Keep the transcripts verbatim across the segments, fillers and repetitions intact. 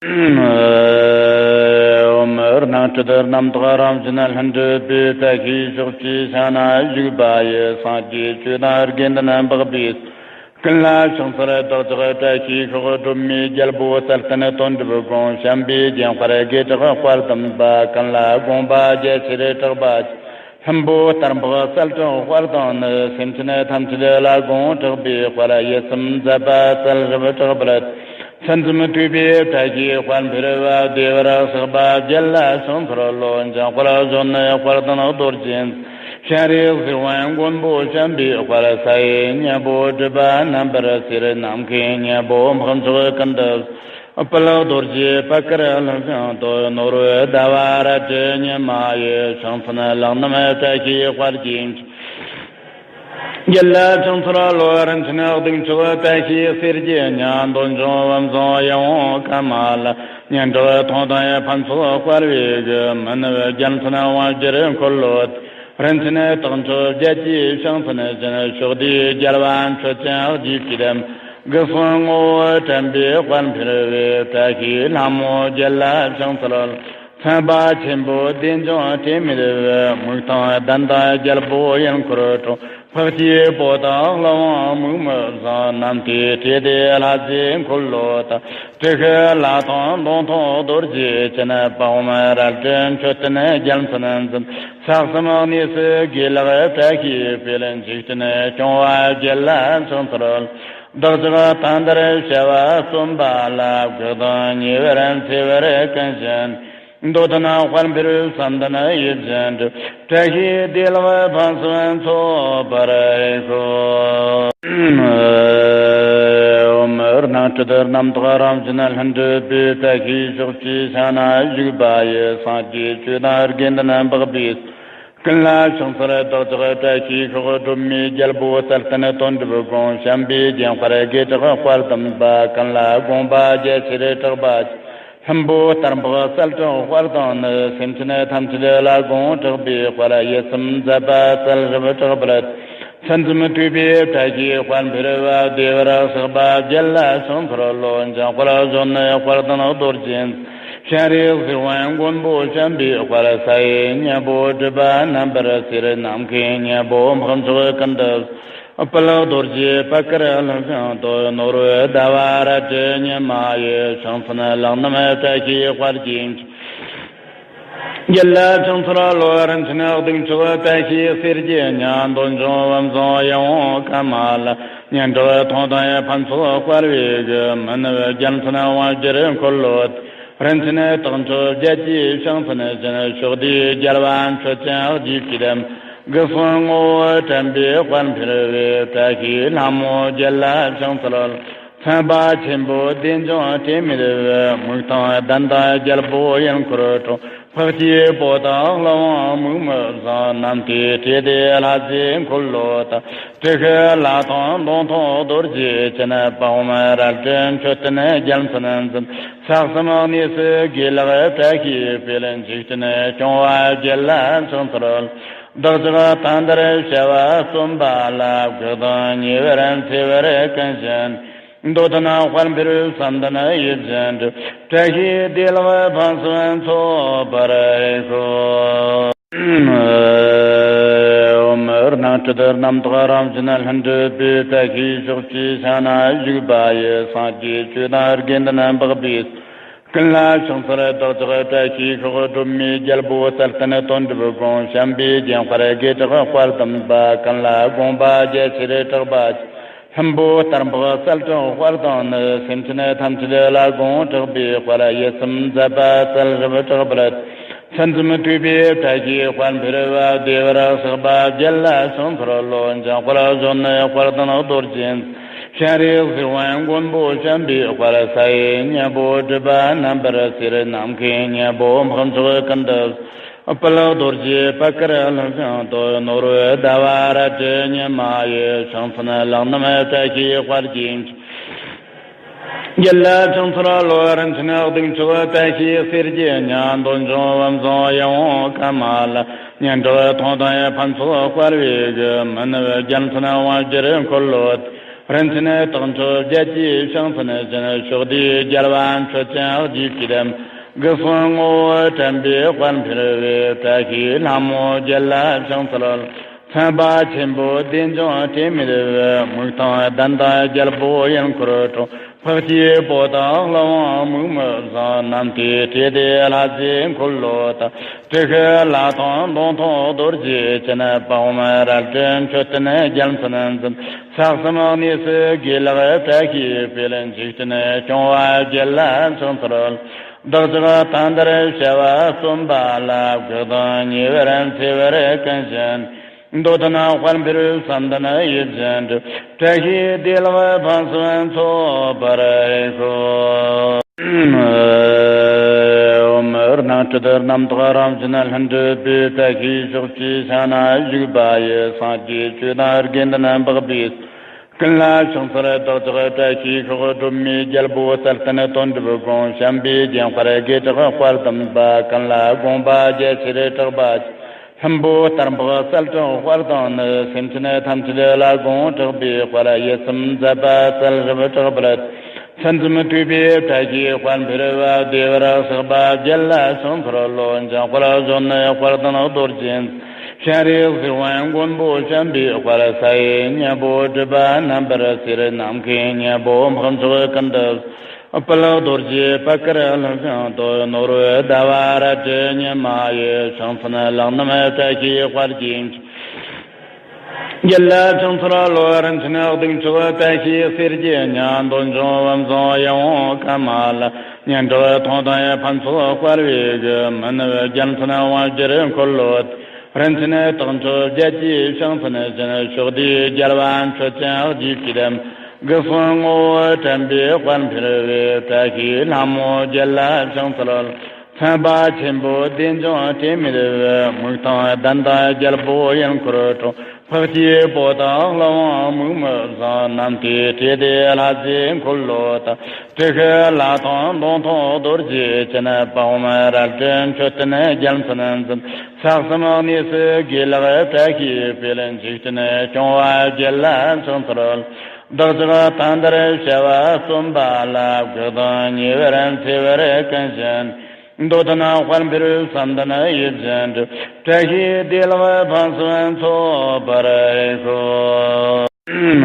ཨོཾ། རྣམ་སྤྲུལ་རྣམ་དག་རང་བཞིན་ལྷུན་གྲུབ་པའི། བཀྲ་ཤིས་ཕྱོགས་བཅུའི་ཕྱག་ན་བཞུགས་པ་ཡི། སངས་རྒྱས་ཆོས་དང་དགེ་འདུན་འཕགས་པའི། ཀུན་ལ་ཕྱག་འཚལ་བདག་ཅག་བཀྲ་ཤིས་ཤོག་སྒྲོལ་མའི་རྒྱལ་པོ་རྩལ་བརྟན་དོན་གྲུབ་དགོངས། བྱམས་པའི་རྒྱལ་དཔལ་དགེ་གྲགས་དཔལ་ལྡན་པ། ཀུན་ལ་དགོངས་པ་རྒྱ་ཆེར་གྲགས་པ། ལྷུན་པོ་སྟར་བུ་གསལ་བྲག་དཔལ་དང་ནི། སེམས་ཅན་ཐམས་ཅད་ལ་དགོངས་གྲགས་པའི་དཔལ། ཡིད་སེམས་མཛད་པ་གསལ་རབ་གྲགས་པར། ཚུལ་ཁྲིམས་ཐོས་པའི་བཀྲ་ཤིས་དཔལ་འཕེལ་བ། བདེ་བར་གཤེགས་པ་རྒྱལ་ལ་ཕྱག་འཚལ་ལོ། འཇམ་དཔལ་གཞོན་ནུ་དཔལ་ལྡན་རྡོ་རྗེ། སྤྱན་རས་གཟིགས་དབང་མགོན་པོ་བྱམས་པའི་དཔལ། ས་ཡི་གཉན་པོ་སྒྲིབ་པ་རྣམ་པར་སེལ། ནམ་མཁའི་གཉན་པོ་དམག་མཆོག་ཀུན་ཏུ། དཔལ་རྡོ་རྗེ་བར་དཀར་ལྷ་ཤིང་དུ། ནོར་བུ་ཟླ་བ་རལ་གྲི་ཉི་མ་ཡི། ཕྱག་མཚན་ལག་རྣམ་བཀྲ་ཤིས་དཔལ་གྱི་མཆོག་རྒྱལ་ལ་ཕྱག་འཚལ་ལོ། རིན་ཆེན་གདུགས་མཆོག་བཀྲ་ཤིས་གསེར་གྱི་ཉ། འདོད་འཇོ་བུམ་བཟང་ཡིད་འོང་ཀ་མ་ལ། སྙན་གྲགས་ཐང་དང་ཕུན་ཚོགས་དཔལ་བེའུ་གི། མི་ནུབ་རྒྱལ་མཚན་དབང་བསྒྱུར་འཁོར་ལོ། རིན་ཆེན་རྟགས་མཆོག་བརྒྱད་ཀྱི་ཕྱག་མཚན་ཅན། ཕྱོགས་བདེའི་རྒྱལ་བ་མཆོད་ཅིང་རྗེས་བསྐུལ། དགུ་གསུམ་ངོ་བོ་དྲན་པའི་དཔལ་འཕེལ་བའི། བཀྲ་ཤིས་ལྷ་མོ་རྒྱལ་ལ་ཕྱག་འཚལ་ལོ། མཚན་པ་ཆེན་པོ་བདེ་འབྱུང་དྲི་མེད་པའི། མིག་དང་གདན་དང་རྒྱལ་པོ་ཡུལ་འཁོར་གྲོང་། འཕགས་སྐྱེས་པོ་དང་ཀླུ་དབང་མིག་མི་བཟང་། རྣམ་ཐོས་སྲས་སྡེ་ལྷ་རྫས་འཁོར་ལོ་དང་། སྤྲུལ་སྐུ་ལྷ་དང་མདུང་ཐུང་རྡོ་རྗེ་ཅན། དཔའ་བོ་རལ་གྲི་མཆོད་རྟེན་རྒྱལ་མཚན་འཛིན། ཕྱག་གསུམ་གནས་སུ་དགེ་ལེགས་བཀྲ་ཤིས་སྤེལ། འཇིག་རྟེན་སྐྱོང་བ་རྒྱལ་ལ་ཕྱག་འཚལ་ལོ། བདག་ཅག་ད་ལྟར་བྱ་བ་རྩོམ་པ་ལ། བཀག་དང་ཉེ་བར་འཚེ་བར་ཀུན་ཞི། འདོད་དོན་དཔལ་འཕེལ་བསམ་དོན་ཡིད་བཞིན་འགྲུབ། བཀྲ་ཤིས་བདེ་ལེགས་ཕུན་སུམ་ཚོགས་པར་ཤོག་ཨོཾ། རྣམ་སྤྲུལ་རྣམ་དག་རང་བཞིན་ལྷུན་གྲུབ་པའི། བཀྲ་ཤིས་ཕྱོགས་བཅུའི་ཕྱག་ན་བཞུགས་པ་ཡི། སངས་རྒྱས་ཆོས་དང་དགེ་འདུན་འཕགས་པའི། ཀུན་ལ་ཕྱག་འཚལ་བདག་ཅག་བཀྲ་ཤིས་ཤོག་སྒྲོལ་མའི་རྒྱལ་པོ་རྩལ་བརྟན་དོན་གྲུབ་དགོངས། བྱམས་པའི་རྒྱལ་དཔལ་དགེ་གྲགས་དཔལ་ལྡན་པ། ཀུན་ལ་དགོངས་པ་རྒྱ་ཆེར་གྲགས་པ། ལྷུན་པོ་སྟར་བུ་གསལ་བྲག་དཔལ་དང་ནི། སེམས་ཅན་ཐམས་ཅད་ལ་དགོངས་གྲགས་པའི་དཔལ། ཡིད་སེམས་མཛད་པ་གསལ་རབ་གྲགས་པར། ཚུལ་ཁྲིམས་ཐོས་པའི་བཀྲ་ཤིས་དཔལ་འཕེལ་བ། བདེ་བར་གཤེགས་པ་རྒྱལ་ལ་ཕྱག་འཚལ་ལོ། འཇམ་དཔལ་གཞོན་ནུ་དཔལ་ལྡན་རྡོ་རྗེ། སྤྱན་རས་གཟིགས་དབང་མགོན་པོ་བྱམས་པའི་དཔལ། ས་ཡི་གཉན་པོ་སྒྲིབ་པ་རྣམ་པར་སེལ། ནམ་མཁའི་གཉན་པོ་དམག་མཆོག་ཀུན་ཏུ། དཔལ་རྡོ་རྗེ་བར་དཀར་ལྷ་ཤིང་དུ། ནོར་བུ་ཟླ་བ་རལ་གྲི་ཉི་མ་ཡི། ཕྱག་མཚན་ལག་རྣམ་བཀྲ་ཤིས་དཔལ་གྱི་མཆོག་རྒྱལ་ལ་ཕྱག་འཚལ་ལོ། རིན་ཆེན་གདུགས་མཆོག་བཀྲ་ཤིས་གསེར་གྱི་ཉ། འདོད་འཇོ་བུམ་བཟང་ཡིད་འོང་ཀ་མ་ལ། སྙན་གྲགས་ཐང་དང་ཕུན་ཚོགས་དཔལ་བེའུ་གི། མི་ནུབ་རྒྱལ་མཚན་དབང་བསྒྱུར་འཁོར་ལོ། རིན་ཆེན་རྟགས་མཆོག་བརྒྱད་ཀྱི་ཕྱག་མཚན་ཅན། ཕྱོགས་བདེའི་རྒྱལ་བ་མཆོད་ཅིང་རྗེས་བསྐུལ། དགུ་གསུམ་ངོ་བོ་དྲན་པའི་དཔལ་འཕེལ་བའི། བཀྲ་ཤིས་ལྷ་མོ་རྒྱལ་ལ་ཕྱག་འཚལ་ལོ། མཚན་པ་ཆེན་པོ་བདེ་འབྱུང་དྲི་མེད་པའི། མིག་དང་གདན་དང་རྒྱལ་པོ་ཡུལ་འཁོར་གྲོང་། འཕགས་སྐྱེས་པོ་དང་ཀླུ་དབང་མིག་མི་བཟང་། རྣམ་ཐོས་སྲས་སྡེ་ལྷ་རྫས་འཁོར་ལོ་དང་། སྤྲུལ་སྐུ་ལྷ་དང་མདུང་ཐུང་རྡོ་རྗེ་ཅན། དཔའ་བོ་རལ་གྲི་མཆོད་རྟེན་རྒྱལ་མཚན་འཛིན། ཕྱག་གསུམ་གནས་སུ་དགེ་ལེགས་བཀྲ་ཤིས་སྤེལ། འཇིག་རྟེན་སྐྱོང་བ་རྒྱལ་ལ་ཕྱག་འཚལ་ལོ། བདག་ཅག་ད་ལྟར་བྱ་བ་རྩོམ་པ་ལ། བཀག་དང་ཉེ་བར་འཚེ་བར་ཀུན་ཞི། འདོད་དོན་དཔལ་འཕེལ་བསམ་དོན་ཡིད་བཞིན་འགྲུབ། བཀྲ་ཤིས་བདེ་ལེགས་ཕུན་སུམ་ཚོགས་པར་ཤོག་ཨོཾ། རྣམ་སྤྲུལ་རྣམ་དག་རང་བཞིན་ལྷུན་གྲུབ་པའི། བཀྲ་ཤིས་ཕྱོགས་བཅུའི་ཕྱག་ན་བཞུགས་པ་ཡི། སངས་རྒྱས་ཆོས་དང་དགེ་འདུན་འཕགས་པའི། ཀུན་ལ་ཕྱག་འཚལ་བདག་ཅག་བཀྲ་ཤིས་ཤོག་སྒྲོལ་མའི་རྒྱལ་པོ་རྩལ་བརྟན་དོན་གྲུབ་དགོངས། བྱམས་པའི་རྒྱལ་དཔལ་དགེ་གྲགས་དཔལ་ལྡན་པ། ཀུན་ལ་དགོངས་པ་རྒྱ་ཆེར་གྲགས་པ། ལྷུན་པོ་སྟར་བུ་གསལ་བྲག་དཔལ་དང་ནི། སེམས་ཅན་ཐམས་ཅད་ལ་དགོངས་གྲགས་པའི་དཔལ། ཡིད་སེམས་མཛད་པ་གསལ་རབ་གྲགས་པར། ཚུལ་ཁྲིམས་ཐོས་པའི་བཀྲ་ཤིས་དཔལ་འཕེལ་བ། བདེ་བར་གཤེགས་པ་རྒྱལ་ལ་ཕྱག་འཚལ་ལོ། འཇམ་དཔལ་གཞོན་ནུ་དཔལ་ལྡན་རྡོ་རྗེ། སྤྱན་རས་གཟིགས་དབང་མགོན་པོ་བྱམས་པའི་དཔལ། ས་ཡི་གཉན་པོ་སྒྲིབ་པ་རྣམ་པར་སེལ། ནམ་མཁའི་གཉན་པོ་དམག་མཆོག་ཀུན་ཏུ། དཔལ་རྡོ་རྗེ་བར་དཀར་ལྷ་ཤིང་དུ། ནོར་བུ་ཟླ་བ་རལ་གྲི་ཉི་མ་ཡི། ཕྱག་མཚན་ལག་རྣམ་བཀྲ་ཤིས་དཔལ་གྱི་མཆོག་རྒྱལ་ལ་ཕྱག་འཚལ་ལོ། རིན་ཆེན་གདུགས་མཆོག་བཀྲ་ཤིས་གསེར་གྱི་ཉ། འདོད་འཇོ་བུམ་བཟང་ཡིད་འོང་ཀ་མ་ལ། སྙན་གྲགས་ཐང་དང་ཕུན་ཚོགས་དཔལ་བེའུ་གི། མི་ནུབ་རྒྱལ་མཚན་དབང་བསྒྱུར་འཁོར་ལོ། རིན་ཆེན་རྟགས་མཆོག་བརྒྱད་ཀྱི་ཕྱག་མཚན་ཅན། ཕྱོགས་དུས་རྒྱལ་བ་མཆོད་ཅིང་བརྗིད་ཀྱིས་བསྟིམ། དགུ་གསུམ་ངོ་བོ་དྲན་པའི་དཔལ་འཕེལ་བའི། བཀྲ་ཤིས་ལྷ་མོ་རྒྱལ་ལ་ཕྱག་འཚལ་ལོ། མཚན་པ་ཆེན་པོ་བདེ་འབྱུང་དྲི་མེད་པའི། མིག་དང་གདན་དང་རྒྱལ་པོ་ཡུལ་འཁོར་གྲོང་། འཕགས་སྐྱེས་པོ་དང་ཀླུ་དབང་མིག་མི་བཟང་། རྣམ་ཐོས་སྲས་སྡེ་ལྷ་རྫས་འཁོར་ལོ་དང་། ཏྲི་ཤཱུལ་ལ་དང་མདུང་ཐུང་རྡོ་རྗེ་ཅན། དཔའ་བོ་རལ་གྲི་མཆོད་རྟེན་རྒྱལ་མཚན་འཛིན། ས་གསུམ་གནས་སུ་དགེ་ལེགས་བཀྲ་ཤིས་སྤེལ། འཇིག་རྟེན་སྐྱོང་བ་རྒྱལ་ལ་ཕྱག་འཚལ་ལོ། བདག་ཅག་དང་འདིར་བྱ་བ་རྩོམ་པ་ལ། བཀུག་དང་ཉེ་བར་འཚེ་བར་ཀུན་བྱེད། འདོད་ལྡན་དཔལ་འཕེལ་བསམ་ལྡན་ཡིད་བཞིན་འགྲུབ། བཀྲ་ཤིས་བདེ་ལེགས་ཕུན་སུམ་ཚོགས་པར་ཤོག། ཨོཾ་རཏྣ་སྤྲུལ་རྣམ་དག་རང་བཞིན་ལྷུན་གྲུབ་པའི། བཀྲ་ཤིས་ཕྱོགས་བཅུའི་ཕྱག་ན་བཞུགས་པ་ཡི། སངས་རྒྱས་ཆོས་དང་དགེ་འདུན་འཕགས་པའི། ཀུན་ལ་ཕྱག་འཚལ་བདག་ཅག་བཀྲ་ཤིས་ཤོག། སྒྲོལ་མའི་རྒྱལ་པོ་རྩལ་བརྟན་དོན་གྲུབ་ཀུན། བྱམས་པའི་རྒྱལ་མཁར་དགེ་གྲགས་དཔལ་ལྡན་པ། ཀུན་ལ་དགོངས་པ་རྒྱ་ཆེར་གྲགས་པ། ལྷུན་པོ་སྟར་བུ་གསལ་དྲགས་དཔལ་དང་ནི། སེམས་ཅན་ཐམས་ཅད་ལ་དགོངས་གྲགས་པའི་དཔལ། ཡིད་སེམས་མཛད་པ་གསལ་རབ་གྲགས་པར། ཚུལ་ཁྲིམས་ཐོས་པའི་བཀྲ་ཤིས་དཔལ་འཕེལ་བ། བདེ་བར་གཤེགས་པ་རྒྱལ་ལ་ཕྱག་འཚལ་ལོ། འཇམ་དཔལ་གཞོན་ནུ་དཔལ་ལྡན་རྡོ་རྗེ་འཛིན། སྤྱན་རས་གཟིགས་དབང་མགོན་པོ་བྱམས་པའི་དཔལ། ས་ཡི་སྙིང་པོ་སྒྲུབ་པ་རྣམ་པར་གསལ། ནམ་མཁའི་སྙིང་པོ་འཕགས་མཆོག་ཀུན་ཏུ། དཔལ་རྡོ་རྗེ་པད་དཀར་ལྷ་ཞིང་དུ། ནོར་བུ་ཟླ་བ་རལ་གྲི་ཉི་མ་ཡི། ཕྱག་མཚན་ལག་རྣམས་བཀྲ་ཤིས་དཔལ་གྱི། རྒྱལ་ལ་ཕྱག་འཚལ་ལོ། རིན་ཆེན་གདུགས་མཆོག་བཀྲ་ཤིས་གསེར་གྱི་སྙིང་། འདོད་འབྱུང་བུམ་བཟང་ཡིད་འོང་ཀ་མ་ལ། སྙན་གྲགས་ཐོག་མདངས་ཕུན་ཚོགས་དཔལ་བེའུ་གི། མི་ནུབ་རྒྱལ་མཚན་དབང་བསྒྱུར་འཁོར་ལོ། རིན་ཆེན་རྟགས་མཆོག་བརྒྱད་ཀྱི་ཕྱག་མཚན་ཅན། ཕྱོགས་དུས་རྒྱལ་བ་མཆོད་ཅིང་བརྗིད་ཀྱིས་བསྟིམ། དགུ་གསུམ་ངོ་བོ་དྲན་པའི་དཔལ་འཕེལ་བའི། བཀྲ་ཤིས་ལྷ་མོ་རྒྱལ་ལ་ཕྱག་འཚལ་ལོ། མཚན་པ་ཆེན་པོ་བདེ་འབྱུང་དྲི་མེད་པའི། མིག་དང་གདན་དང་རྒྱལ་པོ་ཡུལ་འཁོར་གྲོང་། འཕགས་སྐྱེས་པོ་དང་ཀླུ་དབང་མིག་མི་བཟང་། རྣམ་ཐོས་སྲས་སྡེ་ལྷ་རྫས་འཁོར་ལོ་དང་། ཏྲི་ཤཱུལ་དང་མདུང་ཐུང་རྡོ་རྗེ་ཅན། དཔའ་བོ་རལ་གྲི་མཆོད་རྟེན་རྒྱལ་མཚན་འཛིན། ས་གསུམ་གནས་སུ་དགེ་ལེགས་བཀྲ་ཤིས་སྤེལ། འཇིག་རྟེན་སྐྱོང་བ་རྒྱལ་ལ་ཕྱག་འཚལ་ལོ། བདག་ཅག་དང་འདིར་བྱ་བ་རྩོམ་པ་ལ། བཀུག་དང་ཉེ་བར་འཚེ་བར་ཀུན་བྱེད། འདོད་ལྡན་དཔལ་འཕེལ་བསམ་ལྡན་ཡིད་བཞིན་འགྲུབ། བཀྲ་ཤིས་བདེ་ལེགས་ཕུན་སུམ་ཚོགས་པར་ཤོག།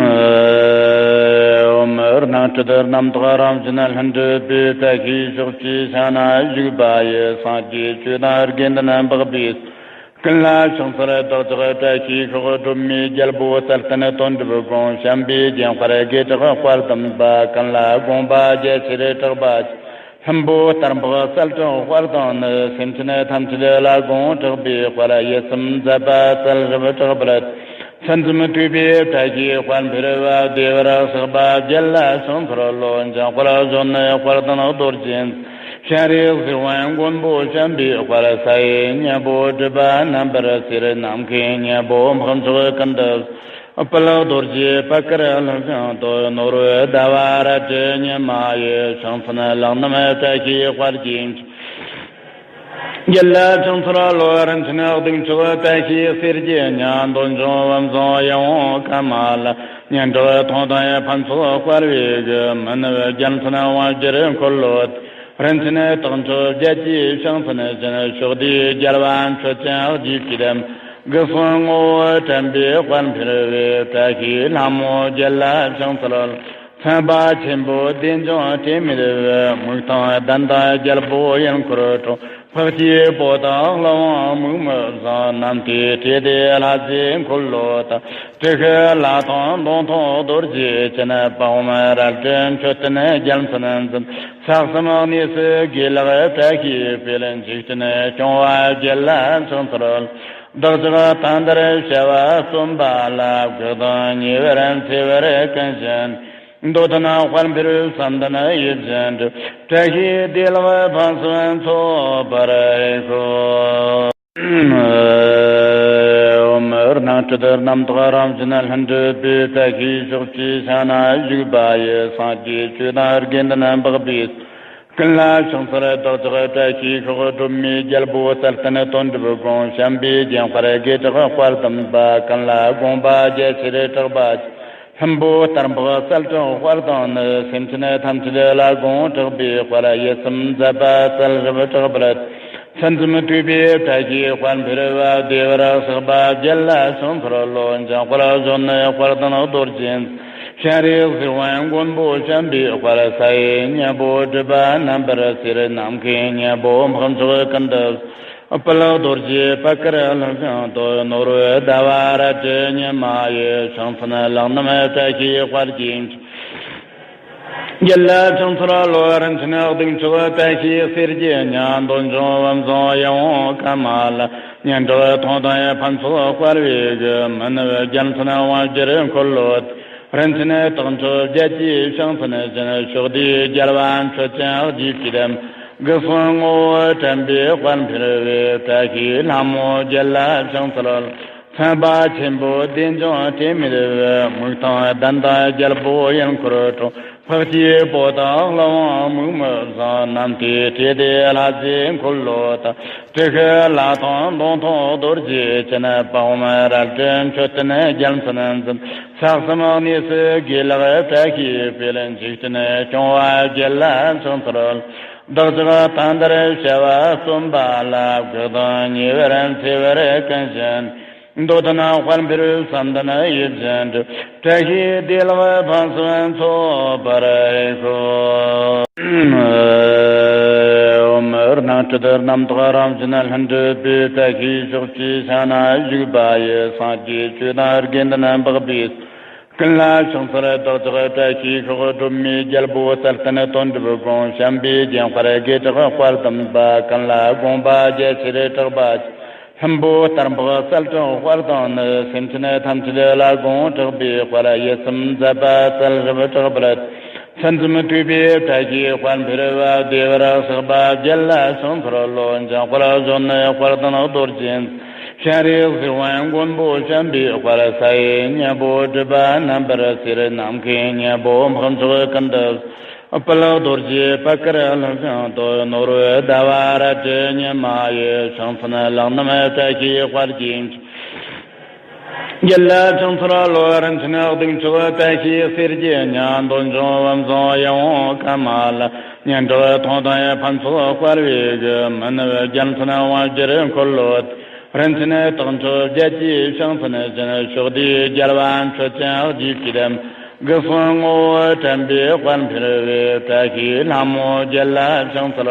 ཨོཾ་རཏྣ་སྤྲུལ་རྣམ་དག་རང་བཞིན་ལྷུན་གྲུབ་པའི། བཀྲ་ཤིས་ཕྱོགས་བཅུའི་ཕྱག་ན་བཞུགས་པ་ཡི། སངས་རྒྱས་ཆོས་དང་དགེ་འདུན་འཕགས་པའི། ཀུན་ལ་ཕྱག་འཚལ་བདག་ཅག་བཀྲ་ཤིས་ཤོག། སྒྲོལ་མའི་རྒྱལ་པོ་རྩལ་བརྟན་དོན་གྲུབ་ཀུན། བྱམས་པའི་རྒྱལ་མཁར་དགེ་གྲགས་དཔལ་ལྡན་པ། ཀུན་ལ་དགོངས་པ་རྒྱ་ཆེར་གྲགས་པ། ལྷུན་པོ་སྟར་བུ་གསལ་དྲགས་དཔལ་དང་ནི། སེམས་ཅན་ཐམས་ཅད་ལ་དགོངས་གྲགས་པའི་དཔལ། ཡིད་སེམས་མཛད་པ་གསལ་རབ་གྲགས་པར། ཚུལ་ཁྲིམས་ཐོས་པའི་བཀྲ་ཤིས་དཔལ་འཕེལ་བ། བདེ་བར་གཤེགས་པ་རྒྱལ་ལ་ཕྱག་འཚལ་ལོ། འཇམ་དཔལ་གཞོན་ནུ་དཔལ་ལྡན་རྡོ་རྗེ་འཛིན། སྤྱན་རས་གཟིགས་དབང་མགོན་པོ་བྱམས་པའི་དཔལ། ས་ཡི་སྙིང་པོ་སྒྲུབ་པ་རྣམ་པར་གསལ། ནམ་མཁའི་སྙིང་པོ་འཕགས་མཆོག་ཀུན་ཏུ། དཔལ་རྡོ་རྗེ་པད་དཀར་ལྷ་ཞིང་དུ། ནོར་བུ་ཟླ་བ་རལ་གྲི་ཉི་མ་ཡི། ཕྱག་མཚན་ལག་རྣམས་བཀྲ་ཤིས་དཔལ་གྱི། རྒྱལ་ལ་ཕྱག་འཚལ་ལོ། རིན་ཆེན་གདུགས་མཆོག་བཀྲ་ཤིས་གསེར་གྱི་སྙིང་། འདོད་འབྱུང་བུམ་བཟང་ཡིད་འོང་ཀ་མ་ལ། སྙན་གྲགས་ཐོག་མདངས་ཕུན་ཚོགས་དཔལ་བེའུ་གི། མི་ནུབ་རྒྱལ་མཚན་དབང་བསྒྱུར་འཁོར་ལོ། རིན་ཆེན་རྟགས་མཆོག་བརྒྱད་ཀྱི་ཕྱག་མཚན་ཅན། ཕྱོགས་དུས་རྒྱལ་བ་མཆོད་ཅིང་བརྗིད་ཀྱིས་བསྟིམ། དགུ་གསུམ་ངོ་བོ་དྲན་པའི་དཔལ་འཕེལ་བའི། བཀྲ་ཤིས་ལྷ་མོ་རྒྱལ་ལ་ཕྱག་འཚལ་ལོ། མཚན་པ་ཆེན་པོ་བདེ་འབྱུང་དྲི་མེད་པའི། མིག་དང་གདན་དང་རྒྱལ་པོ་ཡུལ་འཁོར་གྲོང་། འཕགས་སྐྱེས་པོ་དང་ཀླུ་དབང་མིག་མི་བཟང་། རྣམ་ཐོས་སྲས་སྡེ་ལྷ་རྫས་འཁོར་ལོ་དང་། ཏྲི་ཤཱུལ་དང་མདུང་ཐུང་རྡོ་རྗེ་ཅན། དཔའ་བོ་རལ་གྲི་མཆོད་རྟེན་རྒྱལ་མཚན་འཛིན། ས་གསུམ་གནས་སུ་དགེ་ལེགས་བཀྲ་ཤིས་སྤེལ། འཇིག་རྟེན་སྐྱོང་བ་རྒྱལ་ལ་ཕྱག་འཚལ་ལོ། བདག་ཅག་དང་འདིར་བྱ་བ་རྩོམ་པ་ལ། བཀུག་དང་ཉེ་བར་འཚེ་བར་ཀུན་བྱེད། འདོད་ལྡན་དཔལ་འཕེལ་བསམ་ལྡན་ཡིད་བཞིན་འགྲུབ། བཀྲ་ཤིས་བདེ་ལེགས་ཕུན་སུམ་ཚོགས་པར་ཤོག། ཨོཾ་རཏྣ་སྤྲུལ་རྣམ་དག་རང་བཞིན་ལྷུན་གྲུབ་པའི། བཀྲ་ཤིས་ཕྱོགས་བཅུའི་ཕྱག་ན་བཞུགས་པ་ཡི། སངས་རྒྱས་ཆོས་དང་དགེ་འདུན་འཕགས་པའི། ཀུན་ལ་ཕྱག་འཚལ་བདག་ཅག་བཀྲ་ཤིས་ཤོག། སྒྲོལ་མའི་རྒྱལ་པོ་རྩལ་བརྟན་དོན་གྲུབ་ཀུན། བྱམས་པའི་རྒྱལ་མཁར་དགེ་གྲགས་དཔལ་ལྡན་པ། ཀུན་ལ་དགོངས་པ་རྒྱ་ཆེར་གྲགས་པ། ལྷུན་པོ་སྟར་བག་གསལ་དྲག་དཔལ་དང་ནི། སེམས་ཅན་ཐམས་ཅད་ལ་དགོངས་དྲག་པའི་དཔལ། ཡིད་སེམས་མཛད་པ་གསལ་རབ་དྲག་པར། ཚུལ་ཁྲིམས་ཐོས་པའི་བཀྲ་ཤིས་དཔལ་འཕེལ་བ། བདེ་བར་གཤེགས་པ་རྒྱལ་ལ་བྱང་ཚར་ལོ། འཇམ་དཔལ་གཞོན་ནུའི་དཔལ་ལྡན་རྡོ་རྗེ། སྤྱན་རས་གཟིགས་དབང་མགོན་པོ་བྱམས་པའི་དཔལ། ས་ཡི་གཉན་པོ་སྒྲིབ་པ་རྣམ་པར་སེལ། ནམ་མཁའི་གཉན་པོ་འཕགས་མཆོག་ཀུན་ཏུ། དཔལ་རྡོ་རྗེ་བར་བསྐལ་ལྷུན་ཞིང་དུ། ནོར་བུ་ཟླ་བ་རལ་གྲི་ཉི་མ་ཡི། ཕྱག་མཚན་ལག་རྣམ་བཀྲ་ཤིས་དཔལ་གྱི། རྒྱལ་ལ་བྱང་ཚར་ལོ། རིན་ཆེན་གདུགས་མཆོག་བཀྲ་ཤིས་གསེར་གྱི་ཉ། འདོད་འབྱུང་བུམ་བཟང་ཡིད་འོང་ཀ་མ་ལ། སྙན་གྲགས་ཐོག་མདངས་ཕུན་ཚོགས་དཔལ་བེའུ་གི། མི་ནུབ་རྒྱལ་མཚན་དབང་བསྒྱུར་འཁོར་ལོ། རིན་ཆེན་རྟགས་མཆོག་བརྒྱད་ཀྱི་ཕྱག་མཚན་ཅན། ཕྱོགས་བདུན་རྒྱལ་བ་མཆོད་ཅིང་རྗེས་བསྐུལ། དགུ་གསུམ་ངོ་བོ་དྲན་པའི་དཔལ་འཕེལ་བའི། བཀྲ་ཤིས་ལྷ་མོ་རྒྱལ་ལ་བྱང་ཚར། མཚན་པ་ཆེན་པོ་བདེ་འབྱུང་དྲི་མེད་པའི། མིག་དང་ལྡན་དང་རྒྱལ་པོ་ཡུལ་འཁོར་གྲོང་། འཕགས་སྐྱེས་པོ་དང་ལྷ་དབང་མིག་མི་བཟང་། ནམ་མཁའི་སྤྲེལ་ལྡན་ལྷ་རྫས་འཁོར་ལོ་དང་། སྤྲེལ་ཤུལ་ལྷ་དང་མདུང་ཐུང་རྡོ་རྗེ་ཅན། དཔའ་བོ་རལ་གྲི་མཆོད་རྟེན་རྒྱལ་མཚན་འཛིན། ཕྱག་གསུམ་གནས་སུ་དགེ་ལེགས་བཀྲ་ཤིས་སྤེལ། འཇིག་རྟེན་སྐྱོང་བ་རྒྱལ་ལ་བྱང་ཚར། བདག་ཅག་ད་ལྟར་བྱ་བ་རྩོམ་པ་ལ། བཀུག་དང་ཉེ་བར་འཚེ་བར་ཀུན་ཞི། འདོད་ལྡན་དཔལ་འཕེལ་བསམ་ལྡན་ཡིད་བཞིན་དྲི། བཀྲ་ཤིས་བདེ་ལེགས་ཕུན་སུམ་ཚོགས་པར་ཤོག། ཨོཾ་རཏྣ་སྤྲུལ་རྣམ་དག་རང་བཞིན་ལྷུན་གྲུབ་པའི། བཀྲ་ཤིས་ཕྱོགས་བཅུའི་ཕྱག་ན་བཞུགས་པ་ཡི། སངས་རྒྱས་ཆོས་དང་དགེ་འདུན་འཕགས་པའི། ཀུན་ལ་ཕྱག་འཚལ་བདག་ཅག་བཀྲ་ཤིས་ཤོག། སྒྲོལ་མའི་རྒྱལ་པོ་རྩལ་བརྟན་དོན་གྲུབ་དགོངས། བྱམས་པའི་སྤྱན་དཔལ་དགེ་དྲག་དཔལ་ལྡན་པ། ཀུན་ལ་དགོངས་པ་རྒྱ་ཆེར་གྲགས་པ། ལྷུན་པོ་སྟར་བག་གསལ་དྲག་དཔལ་དང་ནི། སེམས་ཅན་ཐམས་ཅད་ལ་དགོངས་དྲག་པའི་དཔལ། ཡིད་སེམས་མཛད་པ་གསལ་རབ་དྲག་པར། ཚུལ་ཁྲིམས་ཐོས་པའི་བཀྲ་ཤིས་དཔལ་འཕེལ་བ། བདེ་བར་གཤེགས་པ་རྒྱལ་ལ་བྱང་ཚར་ལོ། འཇམ་དཔལ་གཞོན་ནུའི་དཔལ་ལྡན་རྡོ་རྗེ། སྤྱན་རས་གཟིགས་དབང་མགོན་པོ་བྱམས་པའི་དཔལ། ས་ཡི་གཉན་པོ་སྒྲིབ་པ་རྣམ་པར་སེལ། ནམ་མཁའི་གཉན་པོ་འཕགས་མཆོག་ཀུན་ཏུ། དཔལ་རྡོ་རྗེ་བར་བསྐལ་ལྷུན་ཞིང་དུ། ནོར་བུ་ཟླ་བ་རལ་གྲི་ཉི་མ་ཡི། ཕྱག་མཚན་ལག་རྣམ་བཀྲ་ཤིས་དཔལ་གྱི། རྒྱལ་ལ་བྱང་ཚར་ལོ། རིན་ཆེན་གདུགས་མཆོག་བཀྲ་ཤིས་གསེར་གྱི་ཉ། འདོད་འབྱུང་བུམ་བཟང་ཡིད་འོང་ཀ་མ་ལ། སྙན་གྲགས་ཐོག་མདངས་ཕུན་ཚོགས་དཔལ་བེའུ་གི། མི་ནུབ་རྒྱལ་མཚན་དབང་བསྒྱུར་འཁོར་ལོ། རིན་ཆེན་རྟགས་མཆོག་བརྒྱད་ཀྱི་ཕྱག་མཚན་ཅན། ཕྱོགས་བདུན་རྒྱལ་བ་མཆོད་ཅིང་རྗེས་བསྐུལ། དགུ་གསུམ་ངོ་བོ་དྲན་པའི་དཔལ་འཕེལ་བའི། བཀྲ་ཤིས་ལྷ་མོ་རྒྱལ་ལ་བྱང་ཚར།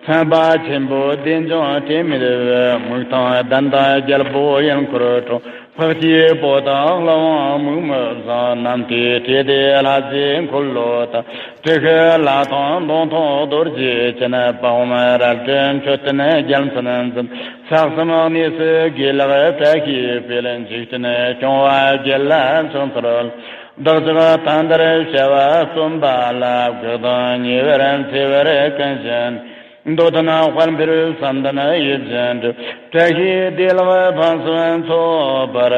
མཚན་པ་ཆེན་པོ་བདེ་འབྱུང་དྲི་མེད་པའི། མིག་དང་ལྡན་དང་རྒྱལ་པོ་ཡུལ་འཁོར་གྲོང་། འཕགས་སྐྱེས་པོ་དང་ལྷ་དབང་མིག་མི་བཟང་། ནམ་མཁའི་སྤྲེལ་ལྡན་ལྷ་རྫས་འཁོར་ལོ་དང་། སྤྲེལ་ཤུལ་ལྷ་དང་མདུང་ཐུང་རྡོ་རྗེ་ཅན། དཔའ་བོ་རལ་གྲི་མཆོད་རྟེན་རྒྱལ་མཚན་འཛིན། ཕྱག་གསུམ་གནས་སུ་དགེ་ལེགས་བཀྲ་ཤིས་སྤེལ། འཇིག་རྟེན་སྐྱོང་བ་རྒྱལ་ལ་བྱང་ཚར། བདག་ཅག་ད་ལྟར་བྱ་བ་རྩོམ་པ་ལ། བཀུག་དང་ཉེ་བར་འཚེ་བར་ཀུན་ཞི། འདོད་ལྡན་དཔལ་འཕེལ་བསམ་ལྡན་ཡིད་བཞིན་དྲི། བཀྲ་ཤིས་བདེ་ལེགས་ཕུན་སུམ་ཚོགས་པར་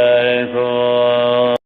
ཤོག།